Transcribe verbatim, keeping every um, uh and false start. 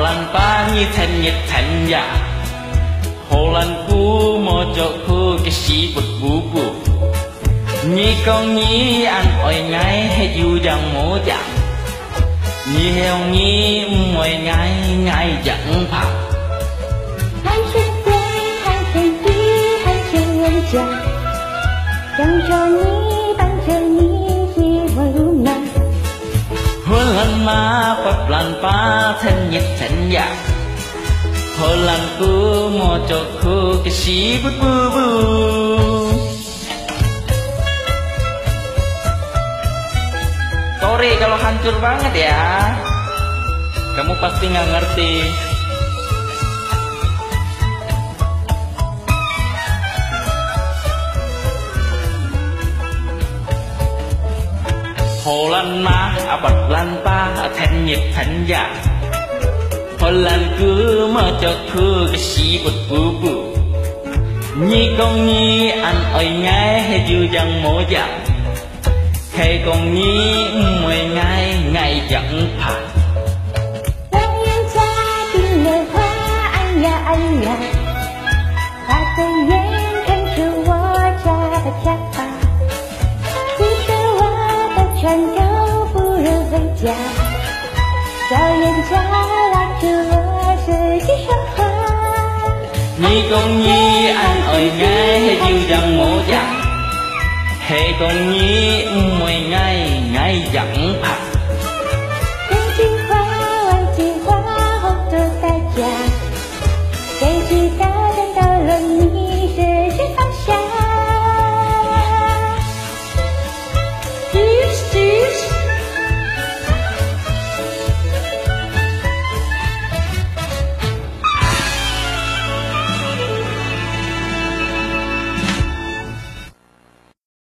荷蘭爸，你真熱真呀，荷蘭姑無著褲个屎朏朏朏。你講你恁愛𠊎，係有影無影？你係講你毋愛𠊎，𠊎也毋怕。 荷蘭媽，荷蘭爸，真熱真呀，荷蘭姑無著褲个屎朏朏朏。 Sorry kalau hancur banget ya. Kamu pasti nggak ngerti. 荷蘭媽，荷蘭爸，真熱真呀，荷蘭姑無著褲个屎朏朏朏。你講你恁愛𠊎，係有影無影？ 係講你毋愛𠊎，𠊎也毋怕。 你講你恁愛𠊎，係有影無影？係講你毋愛𠊎，𠊎也毋怕。